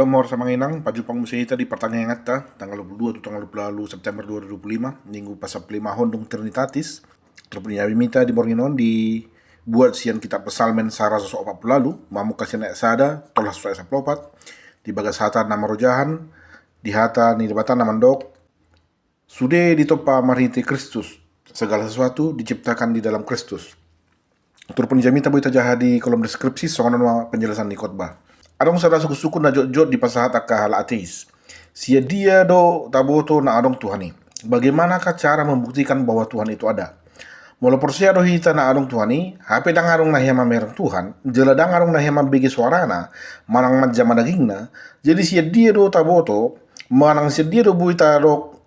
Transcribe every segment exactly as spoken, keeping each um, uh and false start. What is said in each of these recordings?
Amor sama inang, pajumpang muse hita di partangianganta, tanggal dua puluh dua tu tanggal dua puluh September dua ribu dua puluh lima, minggu pasampulu lima hondung Trinitatis. Turpuk ni jamita di borngin on dibuat sian kitab Psalmen saratus opat puluh ualu, mamungka sian ayat sada, tolhas tu ayat sampulu opat, di bagas hata na marojahan, di hata ni Debata na mandok, sude ditompa marhite Kristus, segala sesuatu diciptakan di dalam Kristus. Turpuk ni jamita boi tajaha di kolom deskripsi, songon on ma penjelasan ni khotbah. Adong sada suku-suku na jotjot dipasahat angka halak ateis. Sian dia do taboto na adong Tuhan i? Bagaimanakah cara membuktikan bahwa Tuhan itu ada? Molo porsea do hita na adong Tuhan i, hape ndang adong na hea mamereng Tuhan, jala ndang adong na hea mambege soarana, manang manjama dagingna, jadi sian dia do taboto, manang sian dia do boi tadok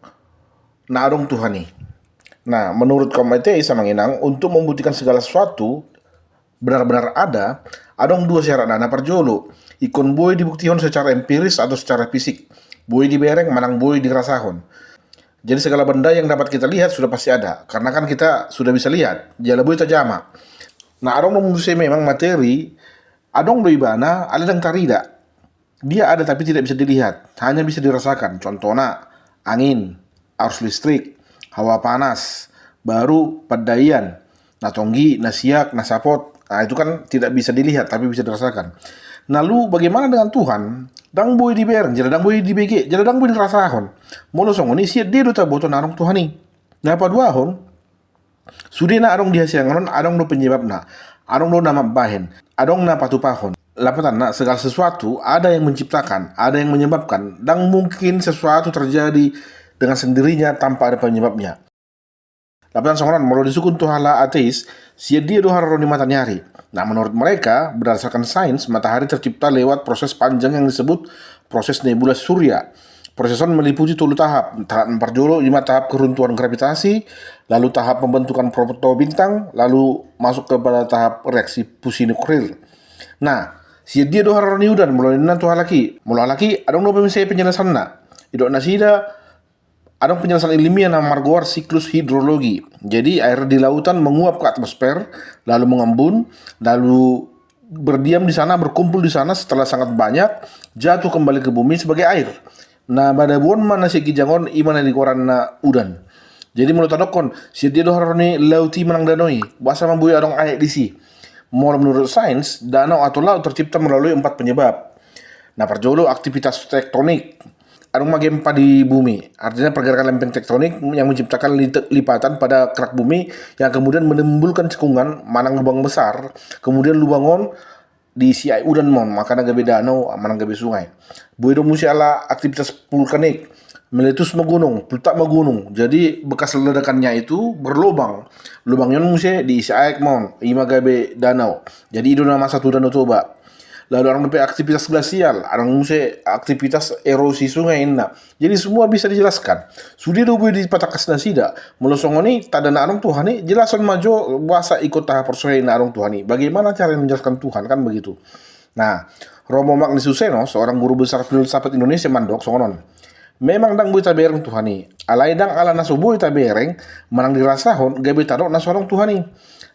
na adong Tuhan i? Nah, menurut kaum ateis, amang inang, untuk membuktikan segala sesuatu benar-benar ada, adong dua syarat. Na parjolo, ingkon boi dibuktihon secara empiris atau secara fisik, boi dibereng manang boi dirasahon. Jadi segala benda yang dapat kita lihat sudah pasti ada, karena kan kita sudah bisa lihat, jala boi tajama. Nah, adong do muse memang materi, adong do ibana, alai ndang tarida. Dia ada tapi tidak bisa dilihat, hanya bisa dirasakan. Contohna, angin, arus listrik, hawa panas, baru pandaian, na tonggi, na siak, na sapot. Nah, itu kan tidak bisa dilihat tapi bisa dirasakan. Lalu bagaimana dengan Tuhan? Ndang boi dibereng, jala ndang boi dibege, jala ndang boi dirasahon. Molo songon i, sian dia do taboto na adong Tuhan i? Na paduahon, sude na adong di hasiangan on adong do penyebabna, adong do na mambahen, adong na patupahon. Lapatanna, segala sesuatu ada yang menciptakan, ada yang menyebabkan. Ndang mungkin sesuatu terjadi dengan sendirinya tanpa ada penyebabnya. Lapatan songon on, molo disungkun tu halak ateis, sian dia do haroro ni mataniari? Nah, menurut mereka, berdasarkan sains, matahari tercipta lewat proses panjang yang disebut proses nebula surya. Proses on meliputi tolu tahap. Tahap na parjolo, i ma tahap keruntuhan gravitasi, lalu tahap pembentukan protobintang, lalu masuk kepada tahap reaksi fusi nuklir. Nah, sian dia do haroro ni udan, molo ninna tu halak i? Molo halak i, adong do muse penjelasanna. Didok nasida, adong penjelasan ilmiah na margoar siklus hidrologi. Jadi, air di lautan menguap ke atmosfer, lalu mengembun, lalu berdiam di sana, berkumpul di sana, setelah sangat banyak, jatuh kembali ke bumi sebagai air. Nah, padabuon ma na sian ginjang on, i ma na digoaranna udan. Jadi, molo tadokkon, sian dia do haroro ni laut i manang danau i, boasa ma boi adong aek disi? Molo menurut sains, danau atau laut tercipta melalui empat penyebab. Na parjolo, aktivitas tektonik. Adong ma gempa di bumi, artinya pergerakan lempeng tektonik yang menciptakan lite-, lipatan pada kerak bumi yang kemudian menimbulkan cekungan manang lubang besar, kemudian lubang on diisi aek udan ma on, makana gabe danau manang gabe sungai. Boi do muse ala aktivitas vulkanik, meletus ma gunung, pultak ma gunung, jadi bekas ledakannya itu berlobang, lubang i on muse diisi aek ma on, i ma gabe danau. Jadi i do na masa tu Danau Toba. Lalu adong dope aktivitas glasial, adong muse aktivitas erosi sungai, ninna. Jadi semua bisa dijelaskan. Sude do boi dipatangkas nasida. Molo songon i, tanda na adong Tuhan i, jelason ma jo boasa ingkon tahaporseai na adong Tuhan i. Bagaimana cara menjelaskan Tuhan, kan begitu. Nah, Romo Magnus Suseno, seorang guru besar filsafat Indonesia, mandok songon on. Memang ndang boi tabereng Tuhan i, alai ndang ala na so boi tabereng manang dirasahon gabe tadok na so adong Tuhan i.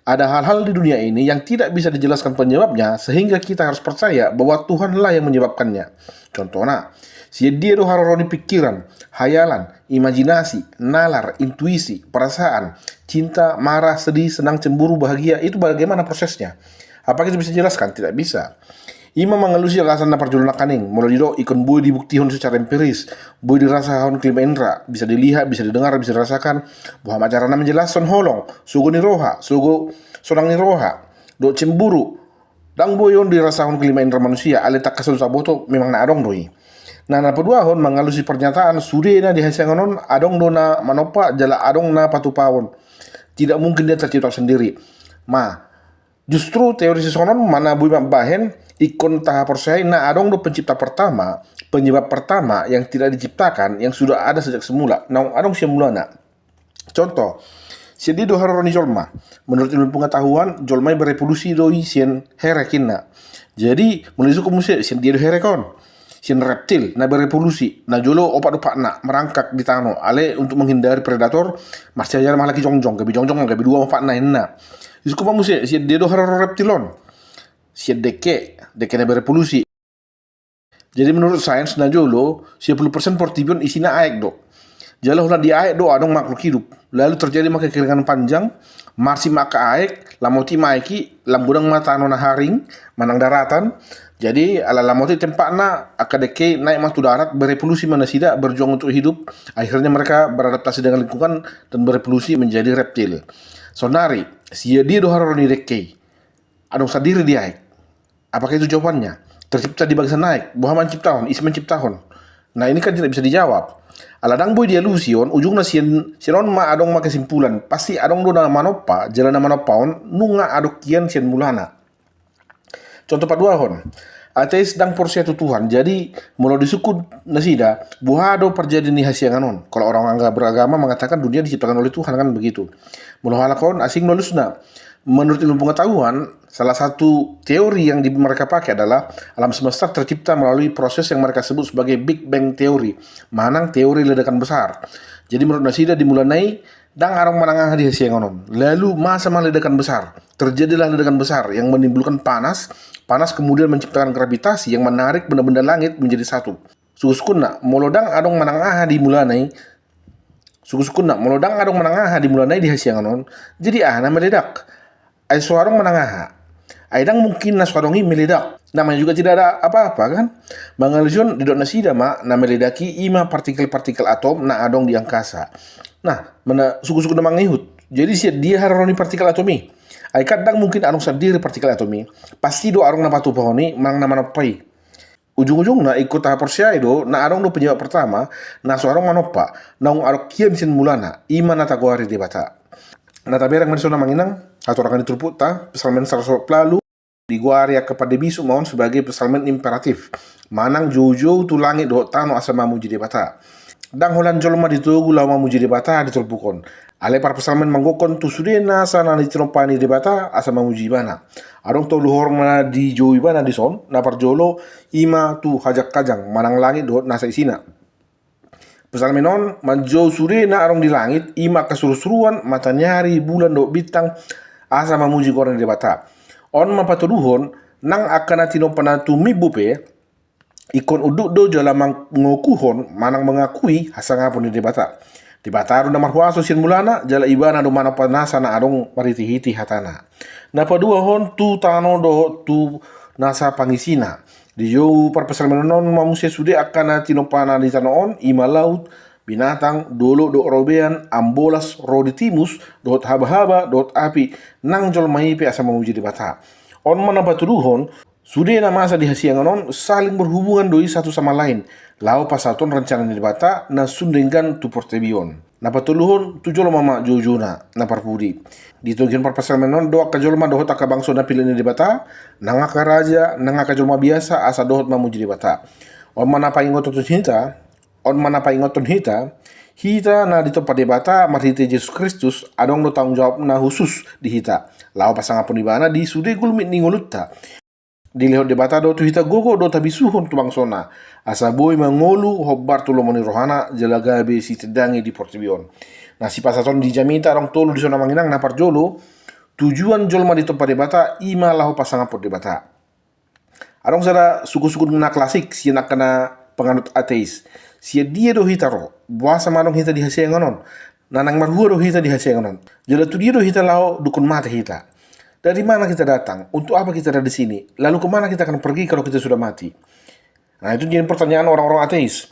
Ada hal-hal di dunia ini yang tidak bisa dijelaskan penyebabnya, sehingga kita harus percaya bahwa Tuhanlah yang menyebabkannya. Contohna, sian dia do haroro ni pikiran, hayalan, imajinasi, nalar, intuisi, perasaan, cinta, marah, sedih, senang, cemburu, bahagia, itu bagaimana prosesnya? Apakah itu bisa dijelaskan? Tidak bisa. I ma mangalusi alasan na parjolo nangkaning, molo didok ingkon boi dibuktihon secara empiris, boi dirasahon kelima indra, bisa dilihat, bisa didengar, bisa dirasakan, boha ma carana manjelason holong, sogo ni roha, sogo sonang ni roha, dohot cemburu, ndang boi on dirasahon kelima indra manusia, alai tangkas do taboto memang na adong do i. Nah, na paduahon, mangalusi pernyataan, sude na di hasiangan on adong do na manompa, jala adong na patupahon. Tidak mungkin dia tercipta sendiri. Ma, justru teori sisongon on ma na boi mambahen ingkon tahaporseai na adong do pencipta pertama, penyebab pertama yang tidak diciptakan, yang sudah ada sejak semula, naung adong sian mulana. Contoh, sian dia do haroro ni jolma? Menurut ilmu pengetahuan, jolma i berevolusi do i sian herek, ninna. Jadi, molo disungkun muse, sian dia do herek on? Sian reptil na berevolusi, na jolo opat-opatna merangkak di tano, alai untuk menghindari predator, marsiajal ma halak i jongjong, gabe jongjong ma, gabe dua opatna, ninna. Disungkun ma muse, sian dia do haroro reptil on? Sian dengke, dengke na berevolusi. Jadi menurut sains na jolo, sia pulu persen portibi on isina aek do. Jala holan di aek do adong makhluk hidup. Lalu terjadi ma kekeringan panjang, marsip ma angka aek, lam otik ma aek i, lam godang ma tano na haring, manang daratan. Jadi ala lam otik tempatna, angka dengke naik ma tu darat, berevolusi ma nasida, berjuang untuk hidup. Akhirnya mereka beradaptasi dengan lingkungan dan berevolusi menjadi reptil. Saonari, sia dia do haroro ni dengke i? Adong sandiri di aek. Apakah itu jawabannya? Tercipta di bagasan aek, boha manciptahon, ise manciptahon? Nah, ini kan tidak bisa dijawab. Ala ndang boi dialusi on, ujungna sian, sian on ma adong ma kesimpulan. Pasti adong do na manompa, jala na manompa on nunga adong hian sian mulana. Contoh paduahon, ateis ndang porsea tu Tuhan. Jadi molo disungkun nasida, boha do parjadi ni hasiangan on? Kalau orang angga beragama mengatakan dunia diciptakan oleh Tuhan, kan begitu. Molo halak on asing ma alusna. Menurut ilmu pengetahuan, salah satu teori yang di, mereka pakai adalah alam semesta tercipta melalui proses yang mereka sebut sebagai Big Bang Theory, manang teori ledakan besar. Jadi menurut nasida di mulana i ndang adong manang aha di hasiangan on. Lalu masa ma ledakan besar. Terjadilah ledakan besar yang menimbulkan panas. Panas kemudian menciptakan gravitasi yang menarik benda-benda langit menjadi satu. Suku-sukunna, molo ndang adong manang aha di mulana i, suku-sukunna, molo ndang adong manang aha di mulana i di hasiangan on, jadi aha na meledak? Ai so adong manang aha? Ai ndang mungkin na so adong i meledak. Namanya juga tidak ada apa-apa, kan? Mangalusi on didok nasida ma, na meledak i ima partikel-partikel atom na adong di angkasa. Nah, mana suku-suku na mangihut. Jadi sian dia haroro ni partikel atom i? Ai kan ndang mungkin adong sandiri partikel atom i. Pasti do adong na patupahon i manang na manompa i. Ujung-ujungna ingkon tahaporseai do na adong do penyebab pertama, na so adong manompa, naung adong hian sian mulana, ima na tagoari Debata. Na taberang ma dison amang inang, hatorangan ni turpukta, Psalmen saratus opat pulu ualu, digoari angka pande bisuk ma on sebagai psalmen imperatif, manang joujou tu langit dohot tano asa mamuji Debata. Ndang holan jolma ditogu laho mamuji Debata di turpuk on. Alai parpsalmen manggokhon tu sude nasa na tinompa ni Debata asa mamuji Ibana. Adong tolu horong na dijou ibana dison, na parjolo ima tu hajang-hajang manang langit dohot nasa isina. Psalmen on manjou sude na adong di langit, ima angka surusuruan, mataniari, bulan dohot bintang, asa mamuji goar ni Debata. On ma patoluhon, nang angka na tinompa na tumimbo pe, ingkon unduk do jala mangokuhon manang mangakui hasangapon ni Debata. Debata do na marhuaso sian mulana, jala Ibana do manompa nasa na adong marhitehite hatana. Na paduahon tu tano dohot tu nasa pangisina. Dijou parpsalmen on ma muse sude angka na tinompana di tano on, ima laut, binatang, dolok dohot robean, ambolas, ro di timus, dohot habahaba, dohot api, nang jolma i pe asa mamuji Debata. On ma na patoluhon, sude na masa di hasiangan on saling berhubungan do i satu sama lain, laho pasahathon rencana ni Debata na sun denggan tu portibi on. Na patoluhon tu jolma ma joujouna na parpudi. Di togian parpsalmen on do angka jolma dohot angka bangso na pinillit ni Debata, nang angka raja, nang angka jolma biasa asa dohot mamuji Debata. On ma na paingothon hita, on ma na paingothon hita, hita na ditompa Debata marhite Jesus Kristus, adong do tanggung jawab na husus di hita, laho pasangapon Ibana di sude gulmit ni ngolunta. Dilehon Debata do tu hita gogo do tabisuhon tu bangsoNa, asa boi mangolu hombar tu lomo ni rohaNa jala gabe sitindangi di portibi on. Na sipasahaton di jamita adong tolu dison amang inang. Na parjolo, tujuan jolma ditompa Debata ima laho pasangapon Debata. Adong sada suku-suku na klasik sian angka na panganut ateis. Sian dia do hita ro? Boasa ma adong hita di hasiangan on? Na naeng marhua do hita di hasiangan on? Jala tu dia do hita laho dungkon mate hita? Dari mana kita datang? Untuk apa kita ada di sini? Lalu ke mana kita akan pergi kalau kita sudah mati? Nah, itu jadi pertanyaan orang-orang ateis.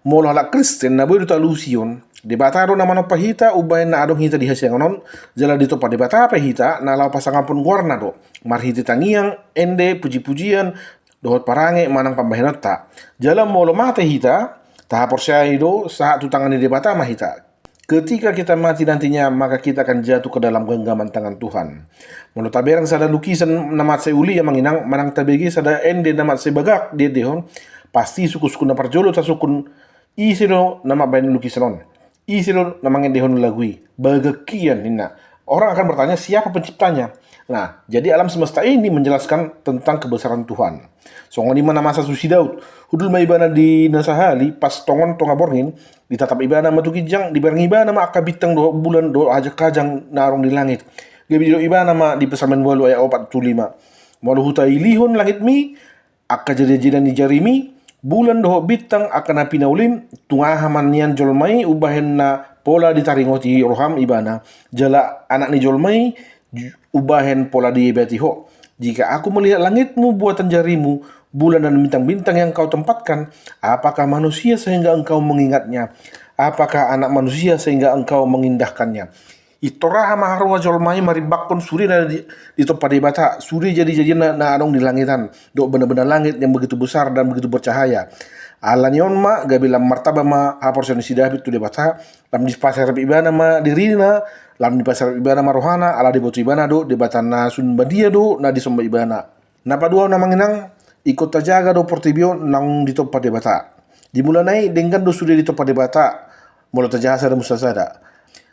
Molo halak Kristen na boi do talusi on, Debata do na manompa hita umbahen na adong hita di hasiangan on, jala ditompa Debata pe hita na laho pasangapon goarNa do, marhite tangiang, ende, puji-pujian, dohot parange manang pambahenonta. Jala molo mate hita, tahaporseai do sahat tu tangan ni Debata ma hita. Ketika kita mati nantinya, maka kita akan jatuh ke dalam genggaman tangan Tuhan. Molo taberang sada lukisan na mansai uli amang inang, manang tabege sada ende na mansai bagak diendehon, pasti suku-suku na parjolo tasungkun, ise do na mambaen lukisan on? Ise do na mangendehon lagu i? Bagak hian ninna. Orang akan bertanya, siapa penciptanya? Nah, jadi alam semesta ini menjelaskan tentang kebesaran Tuhan. Songon i ma na masa tu si Daud. Hundul ma ibana di na sahali, pas tongon tonga borngin, ditatap ibana ma tu ginjang, dibereng ibana ma angka bintang dohot bulan dohot hajang-hajang na adong di langit. Gabe didok ibana ma di Psalmen ualu ayat opat tu lima, molo hutailihon langitmi, angka jarijaria ni jarimi, Bulan dohot bintang angka na pinaulim, tung aha ma nian jolma i umbahen na pola ditaringoti roham ibana, jala anak ni jolma i umbahen pola diebati ho. Jika aku melihat langitmu, buatan jarimu, bulan dan bintang-bintang yang kau tempatkan, apakah manusia sehingga engkau mengingatnya? Apakah anak manusia sehingga engkau mengindahkannya? Pintor aha ma haroa jolma i marimbakkon sude na ditompa Debata, sude jadi-jadian na adong di langit an, dohot benda-benda langit yang begitu besar dan begitu bercahaya. Ala ni on ma gabe lam martamba ma haporseaon ni si David tu Debata, lam dipaserep ibana ma dirina, lam dipaserep ibana ma rohana, ala diboto ibana do Debata na sun badia do na disomba ibana. Na paduahon, amang inang, ingkon tajaga do portibi on naung ditompa Debata. Di mulana i denggan do sude ditompa Debata, molo tajaha sada muse sada.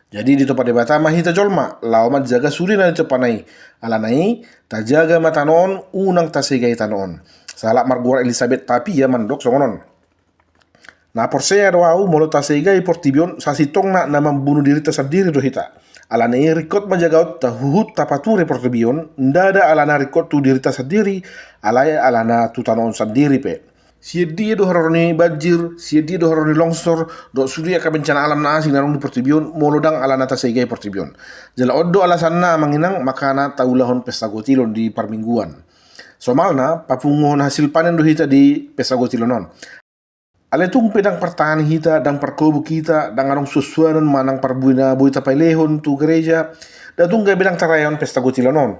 Jadi ditompa Debata ma hita jolma laho manjaga sude na ditompana i. Alana i, tajaga ma tano on, unang tasegai tano on. Sahalak margoar Elisabet Tapia mandok songon on: Na porsea do ahu, molo tasegai portibi on, sasintongna na mambunu dirinta sandiri do hita. Alana i ringkot ma jagaonta huhut tapature portibi on, ndada alana ringkot tu dirinta sandiri, alai alana tu tano on sandiri pe. Sian dia do haroro ni banjir, sian dia do haroro ni longsor, dohot sude angka bencana alam na asing na adong di portibi on, molo ndang alana tasegai portibi on? Jala on do alasanna, amang inang, makana taulahon pesta gotilon di parmingguan. Somalna, papunguhon hasil panen do hita di pesta gotilon on. Alai tung pe ndang partahan hita, ndang parkobuk hita, ndang adong suansuanan manang parbue na boi tapaelehon tu gereja, nda tung gabe ndang tarayahon pesta gotilon on.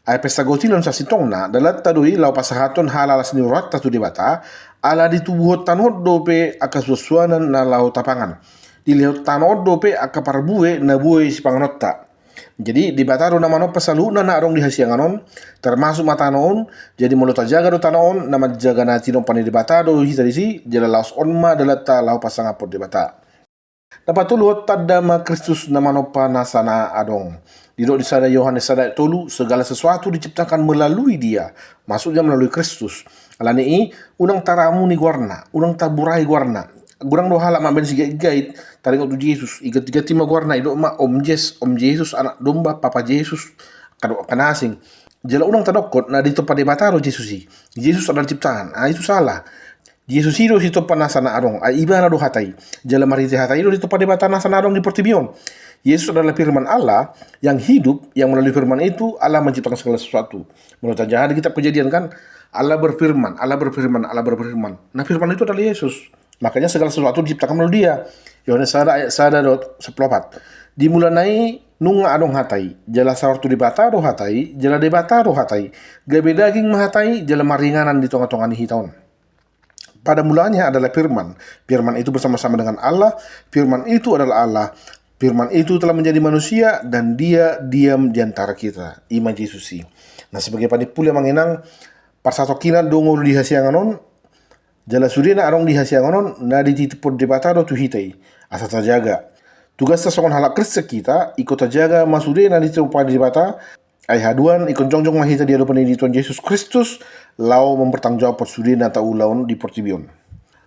Ai pesta gotilon sasintongna dalanta do i laho pasahathon halalas ni rohanta tu Debata, ala ditubuhon tano on dope angka suansuanan na laho tapangan. Dilehon tano on dope angka parbue na boi sipanganonta. Jadi Debata do na manompa saluhutna na adong di hasiangan on, termasuk ma tano on. Jadi molo tajaga do tano on, na manjaga na tinompa ni Debata do hita disi, jala laos on ma dalanta laho pasangaphon Debata. Na patoluhon, tanda ma Kristus na manompa nasa na adong. Didok di sada Yohanes sada ayat tolu, segala sesuatu diciptakan melalui Dia, maksudnya melalui Kristus. Alani i, unang taramuni goarna, unang taburai goarna. Godang do halak mambahen sigait-gait taringot tu Jesus, iganti-ganti ma goarna, idok ma Om Jes, Om Jesus, Anak Domba, Papa Jesus, angka dohot angka na asing. Jala unang tadokkon na ditompa Debata do Jesus i. Jesus adalah ciptaan. Ah, itu salah. Jesus i do sitompa nasa na adong, ai Ibana do Hata i. Jala marhite Hata i do ditompa Debata nasa na adong di portibi on. Yesus adalah Firman Allah yang hidup, yang melalui Firman itu Allah menciptakan segala sesuatu. Molo tajaha di kitab Kejadian kan, Allah berfirman, Allah berfirman, Allah berfirman. Nah, Firman itu adalah Yesus. Makanya segala sesuatu diciptakan melalui Dia. Yohanes sada ayat sada dohot sampulu opat. Di mulana i nunga adong Hata i, jala saor tu Debata do Hata i, jala Debata do Hata i. Gabe daging ma Hata i, jala maringanan di tonga-tonga ni hita on. Pada mulanya adalah Firman. Firman itu bersama-sama dengan Allah. Firman itu adalah Allah. Firman itu telah menjadi manusia dan Dia diam di antara kita. I ma Jesus i. Nah, sebagai panimpuli, amang inang, parsatongkinan do ngolu di hasiangan on, jala sude na adong di hasiangan on na dititiphon Debata do tu hita i. Asa tajaga. Tugasta songon halak Kristen hita, ingkon tajaga ma sude na ditompa Debata. Ai haduan, ingkon jongjong ma hita di adopan ni Tuhan Jesus Kristus, laho mempertanggungjawabhon sude na taula on di portibi on.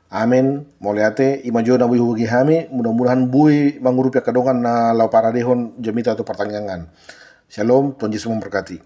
Amen. Mauliate. I ma jo na boi hubege hami, mudah-mudahan boi mangurupi angka dongan na laho paradehon jamita tu partangiangan. Shalom, Tuhan Jesus memberkati.